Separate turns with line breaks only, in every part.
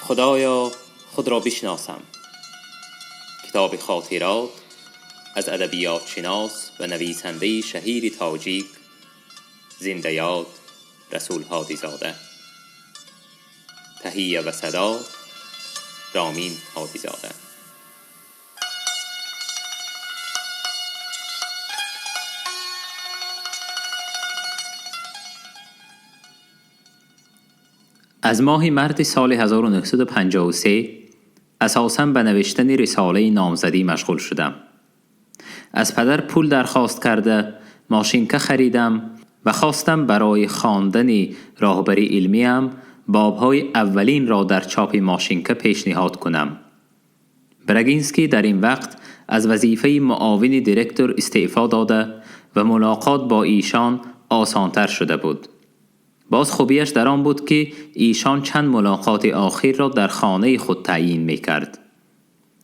خدایا خود را بشناسم. کتاب خاطرات از ادبیات شناس و نویسنده شهیر تاجیک زنده یاد رسول هادی زاده. تهیه و صدا رامین هادی زاده. از ماه مارس سال 1953 اساساً به نوشتن رساله نامزدی مشغول شدم. از پدر پول درخواست کرده ماشینکه خریدم و خواستم برای خواندن راهبری علمیم بابهای اولین را در چاپ ماشینکه پیشنهاد کنم. برگینسکی در این وقت از وظیفه معاون دیرکتور استعفا داده و ملاقات با ایشان آسانتر شده بود. باز خوبیش در آن بود که ایشان چند ملاقات آخر را در خانه خود تعیین می کرد.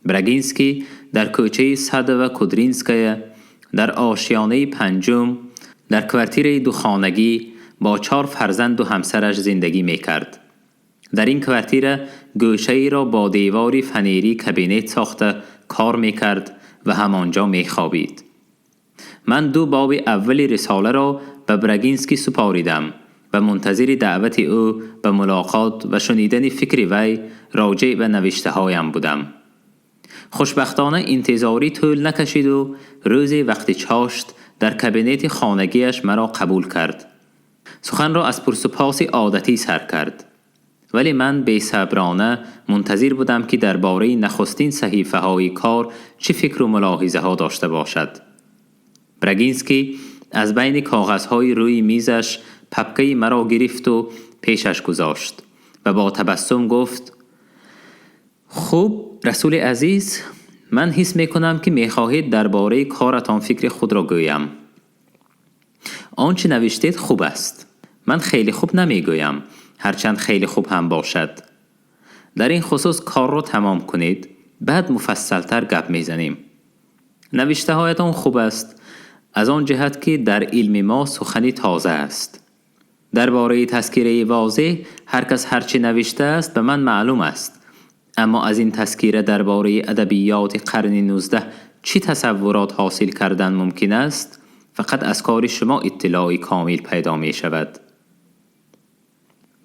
برگینسکی در کوچه صد و کودرینسکایه در آشیانه پنجم در کوارتیر دو خانگی با 4 فرزند و همسرش زندگی می کرد. در این کوارتیر گوشه ای را با دیواری فنیری کابینت ساخته کار می کرد و همانجا می خوابید. من 2 باب اول رساله را به برگینسکی سپاریدم و منتظر دعوت او به ملاقات و شنیدن فکر وی راجع به نوشته هایم بودم. خوشبختانه انتظاری طول نکشید و روزی وقت چاشت در کابینت خانگیش مرا قبول کرد. سخن را از پرس و پاس عادتی سر کرد. ولی من بی‌صبرانه منتظر بودم که درباره نخستین صحیفه های کار چه فکر و ملاحظه ها داشته باشد. برگینسکی از بین کاغذهای روی میزش پپکه مرا گرفت و پیشش گذاشت و با تبسم گفت: خوب رسول عزیز، من حس میکنم که میخواهید درباره کارتان فکر خود را گویم. آنچه نوشتید خوب است. من خیلی خوب نمیگویم، هرچند خیلی خوب هم باشد. در این خصوص کار را تمام کنید، بعد مفصلتر گپ میزنیم. نوشته هایتان خوب است، از آن جهت که در علم ما سخنی تازه است. درباره تذکره واضح هر کس هرچی نوشته است به من معلوم است، اما از این تذکره درباره ادبیات قرن 19 چی تصورات حاصل کردن ممکن است، فقط از کار شما اطلاعی کامل پیدا می شود.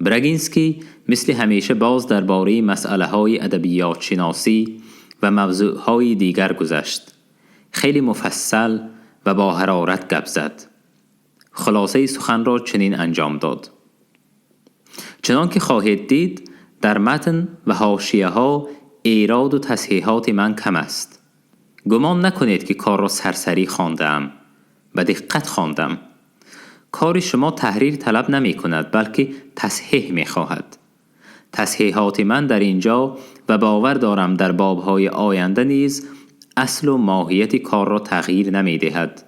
برگینسکی مثل همیشه باز درباره مسئله های ادبیات شناسی و موضوع های دیگر گذشت. خیلی مفصل و با حرارت گپ زد. خلاصه سخن را چنین انجام داد: چنان که خواهید دید در متن و حاشیه ها ایراد و تصحیحات من کم است. گمان نکنید که کار را سرسری خواندم. به دقت خواندم. کار شما تحریر طلب نمی کند، بلکه تصحیح می خواهد. تصحیحات من در اینجا و باور دارم در بابهای آینده نیز اصل و ماهیت کار را تغییر نمی دهد.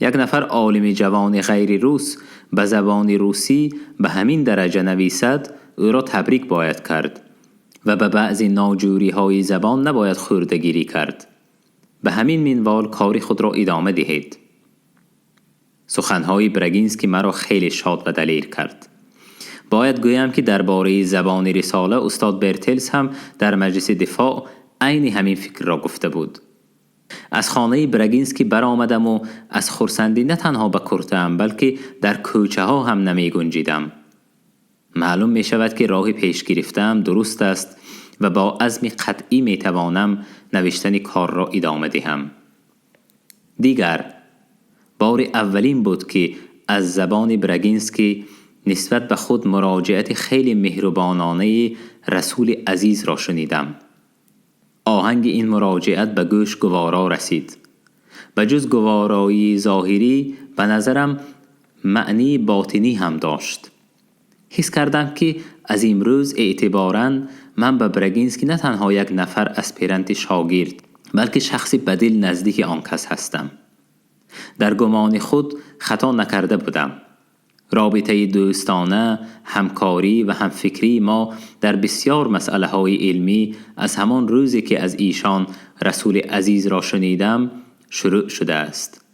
یک نفر عالم جوان غیر روس به زبان روسی به همین درجه نویسد، او را تبریک باید کرد و به بعضی ناجوری های زبان نباید خوردگیری کرد. به همین منوال کار خود را ادامه دهید. سخنهای برگینسکی مرا خیلی شاد و دلیر کرد. باید گویم که درباره زبان رساله استاد برتلز هم در مجلس دفاع عین همین فکر را گفته بود. از خانه برگینسکی برآمدم و از خرسندی نه تنها به کرته‌ام بلکه در کوچه ها هم نمی گنجیدم. معلوم می شود که راه پیش گرفتم درست است و با عزم قطعی می توانم نوشتن کار را ادامه دهم. دیگر بار اولین بود که از زبان برگینسکی نسبت به خود مراجعت خیلی مهربانانه رسول عزیز را شنیدم. آهنگ این مراجعت به گوش گوارا رسید. به جز گوارایی ظاهری به نظرم معنی باطنی هم داشت. حس کردم که از امروز اعتباراً من به برگینسکی نه تنها یک نفر اسپیرانت شاگرد بلکه شخصی بدیل نزدیک آن کس هستم. در گمان خود خطا نکرده بودم. رابطه دوستانه، همکاری و همفکری ما در بسیار مسئله های علمی از همان روزی که از ایشان رسول عزیز را شنیدم شروع شده است.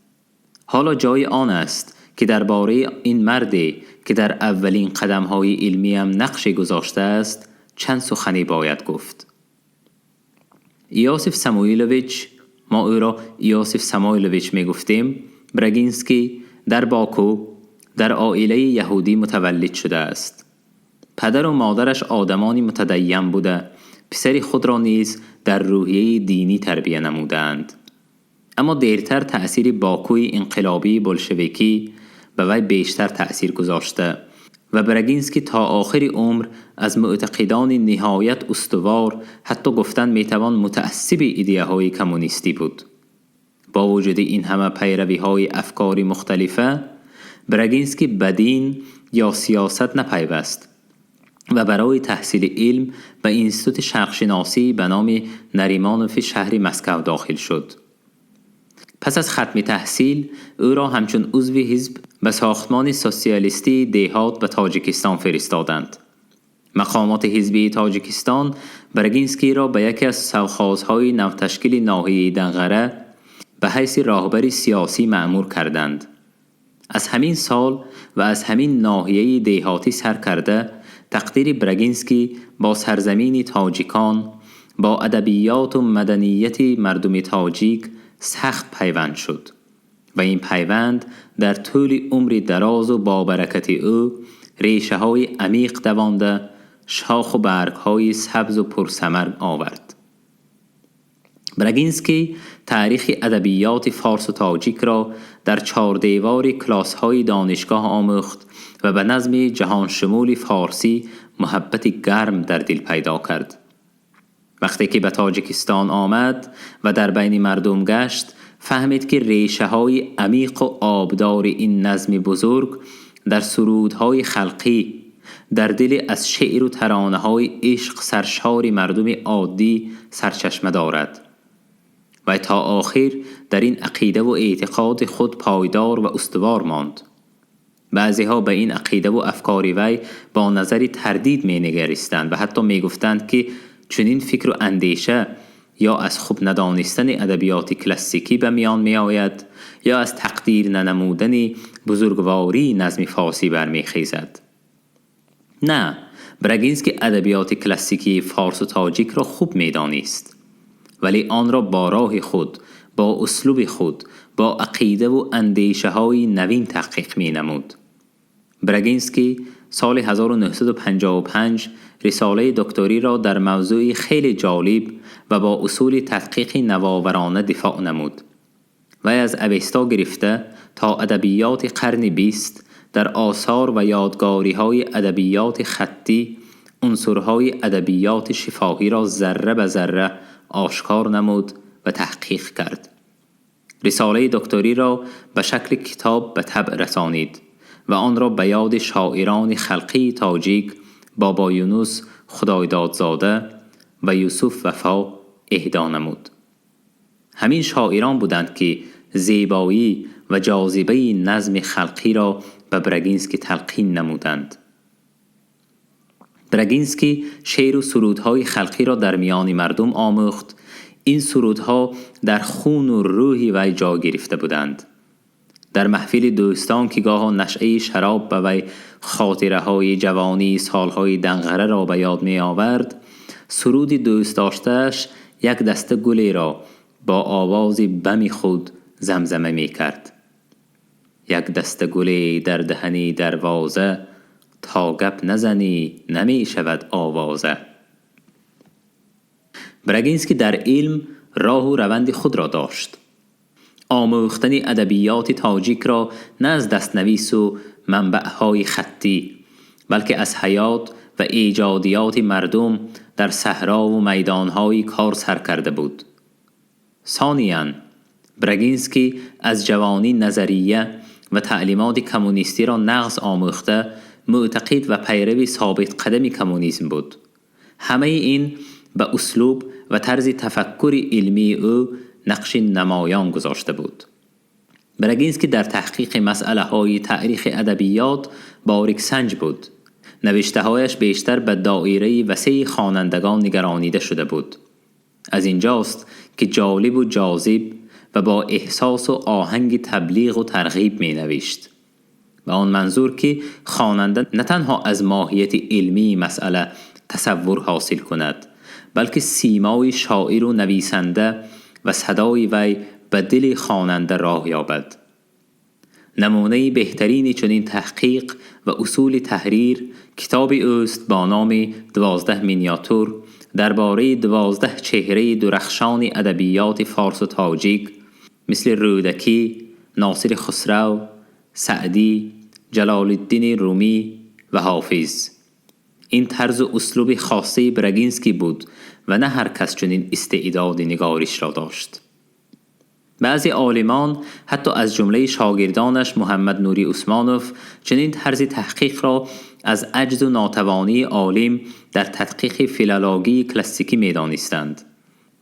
حالا جای آن است که درباره این مردی که در اولین قدم های علمیم نقش گذاشته است чанд сухане бояд гуфт. Иосиф Самуилович, мо ӯро Иосиф Самойлович мегуфтем, Брагинский дар Боку дар оилаи яҳудӣ мутаваллид шудааст. Падару модараш одамони мутадайян буда, писари худро низ дар рӯҳияи динӣ тарбия намудаанд. Аммо дертар таъсири Бокуи инқилобии болшевикӣ ба вай бештар таъсир гузошта ва Брагинский то охири умр аз мӯътақидони ниҳоят устувор, ҳатто гуфтан метавон мутаассиби идеяҳои коммунистӣ буд. Бо вуҷуди ин ҳама пайравиҳои афкори мухталифа, Брагинский ба дин ё сиёсат напайваст ва барои таҳсили илм ба Институти шарқшиносӣ ба номи Наримонови шаҳри Москав дохил шуд. Пас аз хатми таҳсил ӯро ҳамчун узви ҳизб ба сохтмони социалистии деҳот ба Тоҷикистон фиристоданд. Мақомоти ҳизбии Тоҷикистон Брагинскийро ба яке аз совхозҳои навташкили ноҳияи Данғара ба ҳайси роҳбари сиёсӣ маъмур карданд. Аз ҳамин сол ва аз ҳамин ноҳияи деҳотӣ сар карда, тақдири Брагинский бо сарзамини тоҷикон, бо адабиёту маданияти мардуми тоҷик сахт пайванд шуд ва ин пайванд дар тӯли умри дарозу бобаракати ӯ решаҳои амиқ давонда, шоху баргҳои сабзу пурсамар овард. Брагинский таърихи адабиёти форсу тоҷикро дар чордевори клоссҳои донишгоҳ омӯхт ва ба назми ҷаҳоншумули форсӣ муҳаббати гарм дар дил пайдо кард. Вақте ки ба Тоҷикистон омад ва дар байни мардум гашт, фаҳмид, ки решаҳои амиқу обдори ин назми бузург дар сурудҳои халқӣ, дар дили аз шеъру таронаҳои ишқ саршори мардуми оддӣ сарчашма дорад. Вай то охир дар ин ақидаву эътиқоди худ пойдор ва устувор монд. Баъзеҳо ба ин ақидаву афкори вай бо назари тардид менигаристанд ва ҳатто мегуфтанд, ки чунин фикру андеша ё аз хуб надонистани адабиёти классикӣ ба миён меояд, ё аз тақдир нанамудани бузургвории назми форсӣ бармехезад. На, Брагинский адабиёти классикии форсу тоҷикро хуб медонист, вале онро бо роҳи худ, бо услуби худ, бо ақидаву андешаҳои навин таҳқиқ менамуд. Брагинский соли 1955 рисолаи докториро дар мавзӯи хеле ҷолиб ва бо усули тадқиқи навоварона дифоъ намуд. Вай аз Авесто гирифта то адабиёти қарни 20 дар осор ва ёдгориҳои адабиёти хаттӣ унсурҳои адабиёти шифоҳиро зарра ба зарра ошкор намуд ва таҳқиқ кард. Рисолаи докториро ба шакли китоб ба табъ расонид ва онро ба ёди шоирони халқии тоҷик Бобо Юнус Худойдодзода ва Юсуф Вафо эҳдо намуд. Ҳамин шоирон буданд, ки зебоӣ ва ҷозибаи назми халқиро ба Брагинский талқин намуданд. Брагинский шеъру сурудҳои халқиро дар миёни мардум омӯхт. Ин сурудҳо дар хуну рӯҳи вай ҷой гирифта буданд. Дар маҳфили дӯстон, ки гоҳо нашъаи шароб ба вай хотираҳои ҷавонии солҳои Данғараро ба ёд меовард, суруди дӯстдоштааш «Як даста гулеро» бо овози бами худ замзама мекард: «Як даста гуле дар даҳани дарвоза, то гап назанӣ, намешавад овоза». Брагинский дар илм роҳу раванди худро дошт. Омӯхтани адабиёти тоҷикро на аз дастнавису манбаъҳои хаттӣ, балки аз ҳаёт ва эҷодиёти мардум дар саҳрову майдонҳои кор сар карда буд. Сониян, Брагинский аз ҷавонӣ назария ва таълимоти коммунистиро нағз омӯхта, мӯътақид ва пайрави собитқадами коммунизм буд. Ҳамаи ин ба услуб ва тарзи тафаккури илмии ӯ нақши намоён гузошта буд. Брагинский дар таҳқиқи масъалаҳои таърихи адабиёт бориксанҷ буд. Навиштаҳояш бештар ба доираи васеи хонандагон нигаронида шуда буд. Аз инҷост, ки ҷолибу ҷозиб ва бо эҳсосу оҳанги таблиғу тарғиб менавишт, ба он манзур, ки хонанда на танҳо аз моҳияти илмии масъала тасаввур ҳосил кунад, балки симои шоиру нависанда ва садои вай ба дили хонанда роҳ ёбад. Намунаи беҳтарини чунин таҳқиқ ва усули таҳрир китоби ӯст бо номи 12 миниатюр дар бораи 12 чеҳраи дурахшони адабиёти форсу тоҷик, мисли Рӯдакӣ, Носири Хусрав, Саъдӣ, Ҷалолиддини Румӣ ва Ҳофиз. Ин тарзу услуби хоссаи Брагинский буд ва на ҳар кас чунин истеъдоди нигоришро дошт. Баъзе олимон, ҳатто аз ҷумлаи шогирдонаш Муҳаммад Нури Усмонов, чунин тарзи таҳқиқро аз аҷзу нотавонии олим дар тадқиқи филологии классикӣ медонистанд.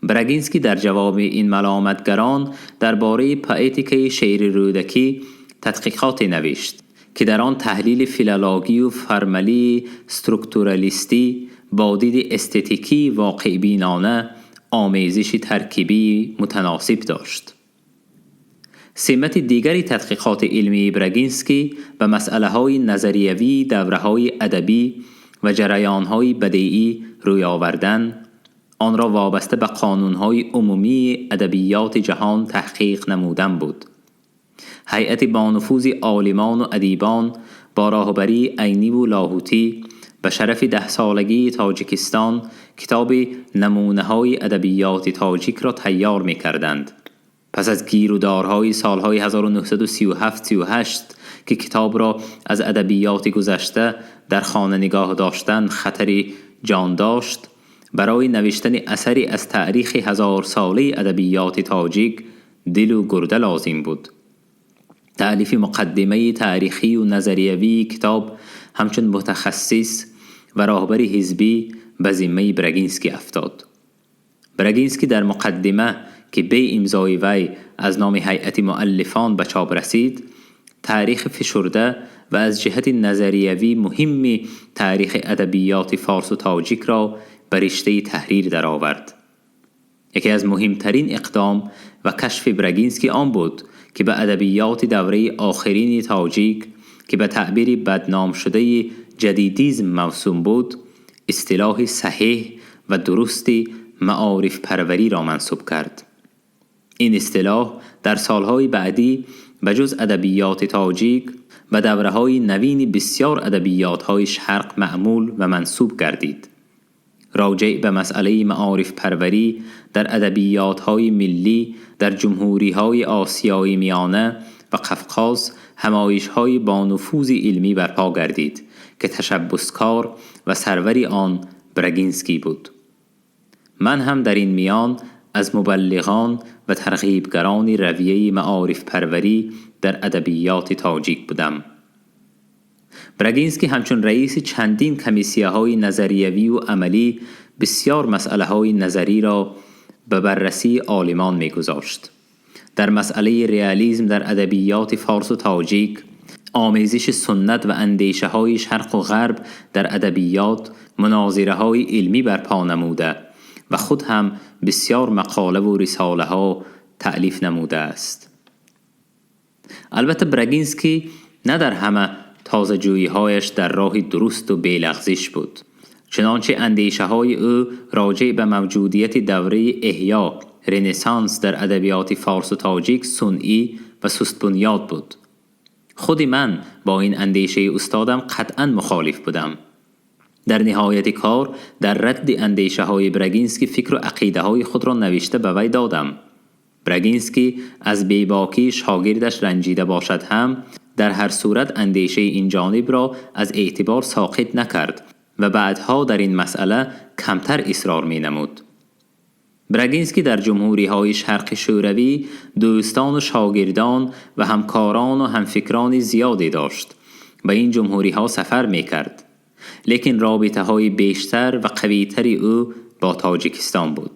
Брагинский дар ҷавоби ин маломатгарон дар бораи поэтикаи шеъри Рӯдакӣ тадқиқоте навишт, ки дар он таҳлили филологию формалии структуралистӣ бо диди эстетикии воқеъбинона омезиши таркибии мутаносиб дошт. Симати дигари тадқиқоти илмии Брагинский ба масъалаҳои назариявии давраҳои адабӣ ва ҷараёнҳои бадеӣ рӯй овардан, онро вобаста ба қонунҳои умумии адабиёти ҷаҳон таҳқиқ намудан буд. Ҳайати бонуфузи олимону адибон бо роҳбарии Айниву Лоҳутӣ ба шарафи даҳсолагии Тоҷикистон китоби намунаҳои адабиёти тоҷикро тайёр мекарданд. Пас аз гирудорҳои солҳои 1937-38, ки китобро аз адабиёти гузашта дар хона нигоҳ доштан хатари ҷон дошт, барои навиштани асаре аз таърихи ҳазорсолаи адабиёти тоҷик дилу гурда лозим буд. Таълифи муқаддимаи таърихию назариявии китоб ҳамчун мутахассис ва роҳбари ҳизбӣ ба зиммаи Брагинский афтод. Брагинский дар муқаддима, ки бе имзои вай аз номи ҳайати муаллифон ба чоп расид, таърихи фишурда ва аз ҷиҳати назариявӣ муҳимми таърихи адабиёти форсу тоҷикро ба риштаи таҳрир даровард. Яке аз муҳимтарин иқдом ва кашфи Брагинский он буд, ки ба адабиёти давраи охирини тоҷик, ки ба таъбири бадномшудаи ҷадидизм мавсум буд, истилоҳи саҳеҳ ва дурусти маорифпарвариро мансуб кард. Ин истилоҳ дар солҳои баъдӣ ба ҷуз адабиёти тоҷик ба давраҳои навини бисёр адабиётҳои шарқ маъмул ва мансуб гардид. Роҷеъ ба масъалаи маорифпарварӣ дар адабиётҳои миллӣ дар ҷумҳуриҳои осиёи миёна ва Қафқоз ҳамоишҳои бонуфузи илмӣ барпо гардид, ки ташаббускор ва сарвари он Брагинский буд. Ман ҳам дар ин миён аз мубаллиғон ва тарғибгарони равияи маорифпарварӣ дар адабиёти тоҷик будам. Брагинский ҳамчун раиси чандин комиссияҳои назариявию амалӣ бисёр масъалаҳои назариро ба баррасии олимон мегузошт. Дар масъалаи реализм дар адабиёти форсу тоҷик, омезиши суннат ва андешаҳои шарқу ғарб дар адабиёт мунозираҳои илмӣ барпо намуда ва худ ҳам бисёр мақолаву рисолаҳо таълиф намудааст. Албатта, Брагинский на дар ҳама тозаҷӯиҳояш дар роҳи дурусту белағзиш буд. Чунончи андешаҳои ӯ роҷеъ ба мавҷудияти давраи эҳё, ренессанс дар адабиёти форсу тоҷик сунъӣ ва сустбунёд буд. Худи ман бо ин андешаи устодам қатъан мухолиф будам. Дар ниҳояти кор дар радди андешаҳои Брагинский фикру ақидаҳои худро навишта ба вай додам. Брагинский аз бебокии шогирдаш ранҷида бошад ҳам, дар ҳар сурат андешаи ин ҷонибро аз эътибор соқит накард ва баъдҳо дар ин масъала камтар исрор менамуд. Брагинский дар ҷумҳуриҳои шарқи Шӯравӣ дӯстону шогирдон ва ҳамкорону ҳамфикрони зиёде дошт. Ба ин ҷумҳуриҳо сафар мекард, лекин робитаҳои бештар ва қавитари ӯ бо Тоҷикистон буд.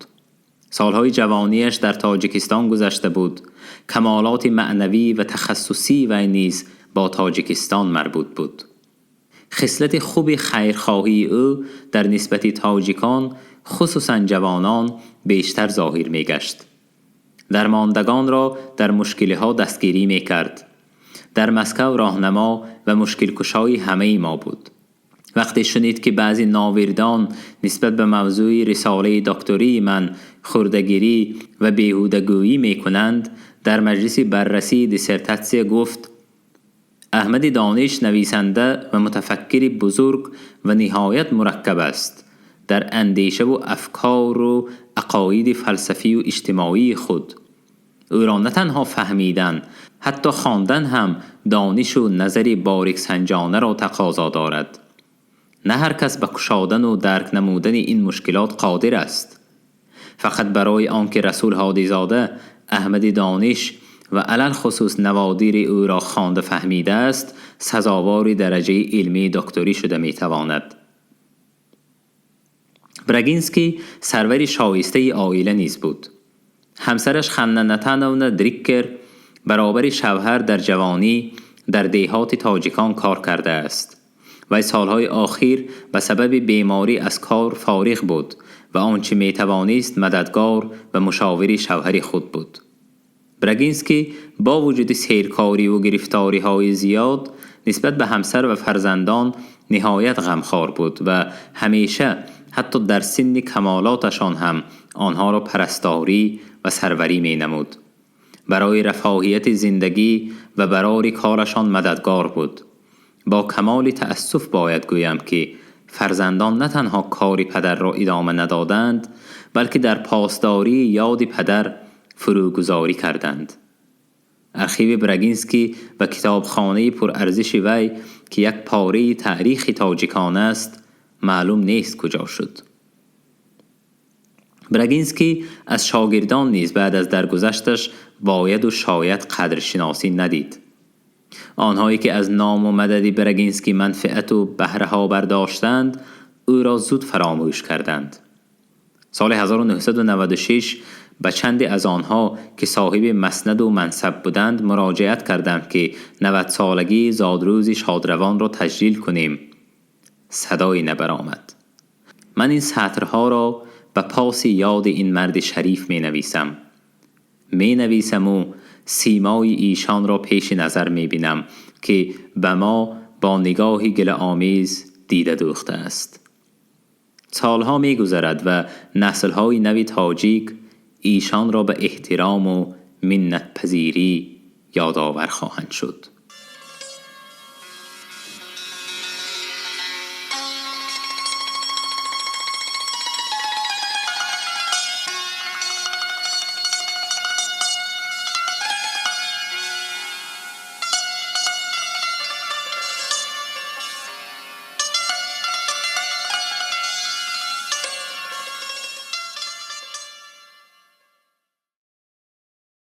Солҳои ҷавонияш дар Тоҷикистон гузашта буд. Камолоти маънавӣ ва тахассусии вай низ бо Тоҷикистон марбут буд. Хислати хуби хайрхоҳии ӯ дар нисбати тоҷикон, хусусан ҷавонон, бештар зоҳир мегашт. Дармондагонро дар мушкилиҳо дастгирӣ мекард. Дар Москав роҳнамо ва мушкилкушои ҳамаи мо буд. وقتی شنید که بعضی ناویردان نسبت به موضوع رساله دکتری من خرده‌گیری و بیهوده‌گویی می‌کنند، در مجلس بررسی دیسرتاتسیا گفت: احمد دانش نویسنده و متفکر بزرگ و نهایت مرکب است در اندیشه و افکار و عقاید فلسفی و اجتماعی خود. او را نه تنها فهمیدن، حتی خواندن هم دانش و نظر باریک سنجانه را تقاضا دارد. نه هر کس به کشادن و درک نمودن این مشکلات قادر است. فقط برای آنکه رسول هادیزاده احمد دانش و علی‌الخصوص نوادر او را خوانده فهمیده است، سزاوار درجه علمی دکتری شده میتواند. براگینسکی سرور شایسته عائله نیز بود. همسرش خنه نتانونا دریکر برابر شوهر در جوانی در دیهات تاجیکان کار کرده است و سالهای آخر به سبب بیماری از کار فارغ بود و آنچه میتوانست مددگار و مشاور شوهر خود بود. براگینسکی با وجود سیرکاری و گرفتاری های زیاد نسبت به همسر و فرزندان نهایت غمخوار بود و همیشه حتی در سن کمالاتشان هم آنها را پرستاری و سروری می نمود. برای رفاهیت زندگی و برای کارشان مددگار بود. با کمال تأسف باید گویم که فرزندان نه تنها کار پدر را ادامه ندادند، بلکه در پاسداری یاد پدر فروگذاری کردند. ارخیو براگینسکی و کتابخانه پرارزش وی که یک پاره تاریخ تاجیکان است، معلوم نیست کجا شد. براگینسکی از شاگردان نیز بعد از درگذشتش باید و شاید قدرشناسی ندید. آنهایی که از نام و مدد براگینسکی منفعت و بهره ها برداشتند، او را زود فراموش کردند. سال 1996 به چندی از آنها که صاحب مسند و منصب بودند مراجعت کردم که 90 سالگی زادروز شادروان را تجلیل کنیم. صدایی نبرآمد. من این سطرها را به پاس یاد این مرد شریف می نویسم. می نویسم و سیمای ایشان را پیش نظر می بینم که به ما با نگاهی گله آمیز دیده دوخته است. سالها می گذرد و نسلهای نوی تاجیک ایشان را به احترام و منت پذیری یادآور خواهند شد.